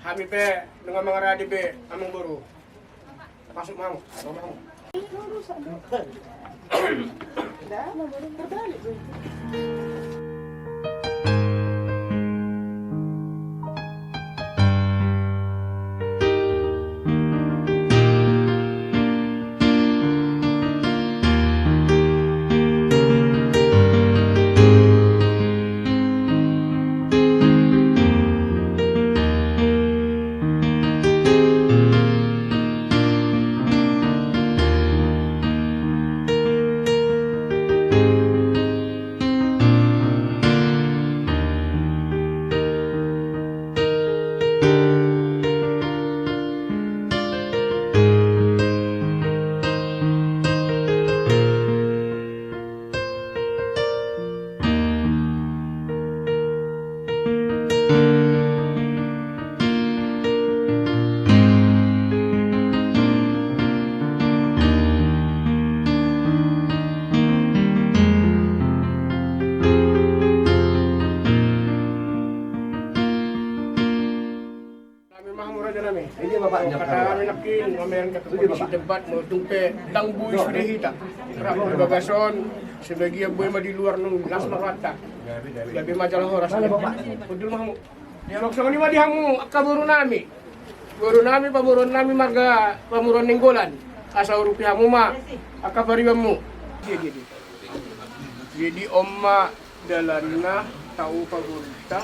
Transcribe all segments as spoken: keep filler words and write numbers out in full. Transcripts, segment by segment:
Hami pe nunga mangarade be, amangboru. Masuk ma hamu. Masuk ma hamu. Nami ma hamu raja nami. Kata nami nangkin, mamereng kata komisi debat, molo tung pe ndang boi sude hita. Rap di bagason, sebagian boi ma di luar nung las ma rohanta. Gabe ma jala horas. Hundul ma hamu. Songon i ma di hamu angka boru nami. Boru nami, pamoruon nami marga Pamoruon Nainggolan. Asa urupi hamu ma angka paribanmu. Jadi on ma dalanna taupa boruta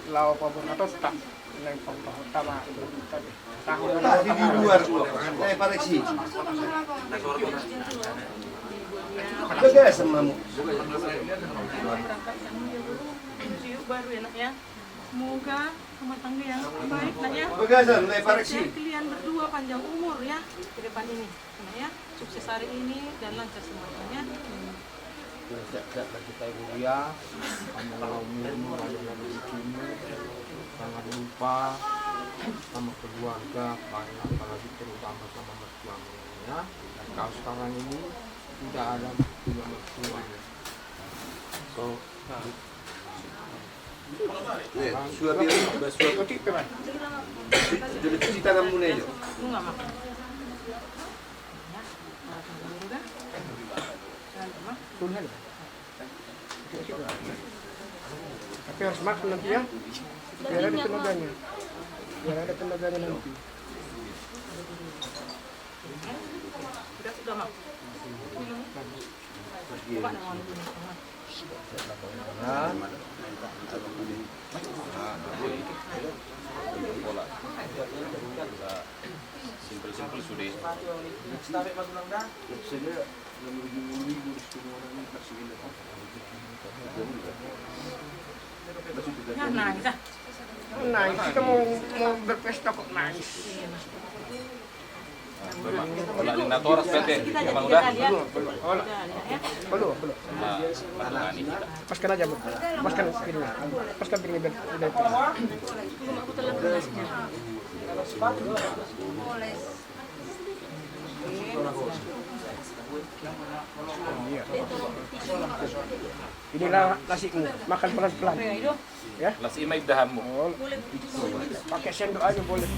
laho paborhatonta. Naeng paborhatonta ma boruta. Tadi di luar. Naeng pareksi. Bagasan ma hamu. Baru ya, Nak, ya. Semoga rumah tangga yang baik, Nak, ya. Bagasan, Nak, pareksi. Sehat kalian berdua, panjang umur, ya, ke depan ini, Nak, ya. Sukses hari ini dan lancar semuanya, ya. Sehat-sehat lagi, Pak Ibu, ya. Kamu mau minum, ada yang bikinmu. Jangan lupa sama keluarga, apalagi terutama sama mertuamu, ya. Kau sekarang ini tidak ada punya mertua, ya. So, nah. Nih, suap ya, Mbak, suap. Jadi cuci tanganmu nih, Jo. Tapi harus makan nanti ya. Biar ada tenaganya. Biar ada tenaganya nanti. Sudah, sudah, Mak. Minum. Coba nih, Mak. Simpel-simpel sude. Ya, nangis, ah. Nangis, kita mau, mau berpesta kok nangis. Iya, nah. Bola ni natoras berarti, emang udah? Belum, belum. Belum, belum. Lepaskan aja, Bu. Lepaskan piring. Lepaskan piring, biar udah. Iya. Inilah nasimu, makan pelan-pelan. Ya. Las i ma indahanmu. Oh. Pakai sendok aja boleh.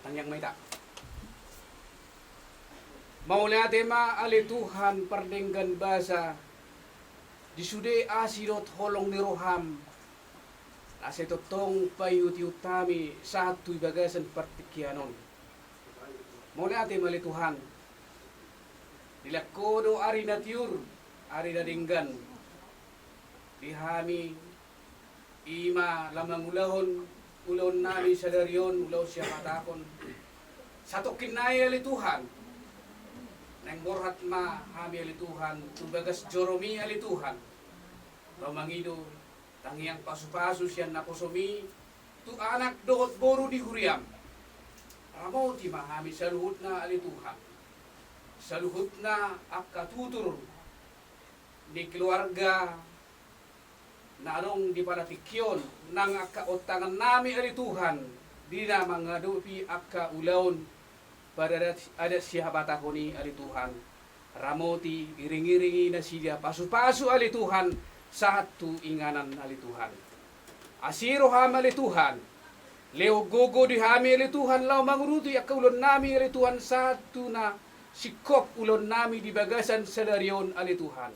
Tangiang ma hita. Mauliate ma ale Tuhan pardenggan basa, di sude asi dohot holong ni roham, na sai tongtong paihutihut hami sahat tu di bagasan partingkian on. Mauliate ma ale Tuhan. Dilehon Ho do ari na tiur, ari na denggan di hami, i ma laho mangulahon ulaon nami sadari on, ulaon sihabatahon. Satongkin nai ale Tuhan, naeng borhat ma hami ale Tuhan tu bagas joroMi ale Tuhan, laho mangido tangiang pasupasu sian naposoMi tu anak dohot boru ni huriaM. Ramoti ma hami saluhutna ale Tuhan, saluhutna angka tutur ni keluarga na adong di pala tingki on, nang angka ontangan nami ale Tuhan, di na mangadopi angka ulaon padadat adat sihabatahon i ale Tuhan. Ramoti, iringiringi nasida, pasupasu ale Tuhan, sahat tu inganan ale Tuhan. Asi rohaM ale Tuhan, lehon gogo di hami ale Tuhan, laho mangurupi angka ulaon nami ale Tuhan, sahat tu na singkop ulaon nami di bagasan sadari on ale Tuhan.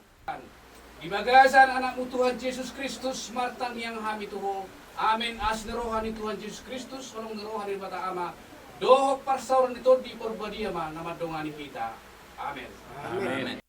Di bagasan AnakMu Tuhan Jesus Kristus martangiang hami tu Ho. Amen. Asi ni roha ni Tuhan Jesus Kristus, holong ni roha ni Debata Ama, dohot parsaoran ni Tondi Parbadia ma na mandongani hita. Amen. Amen.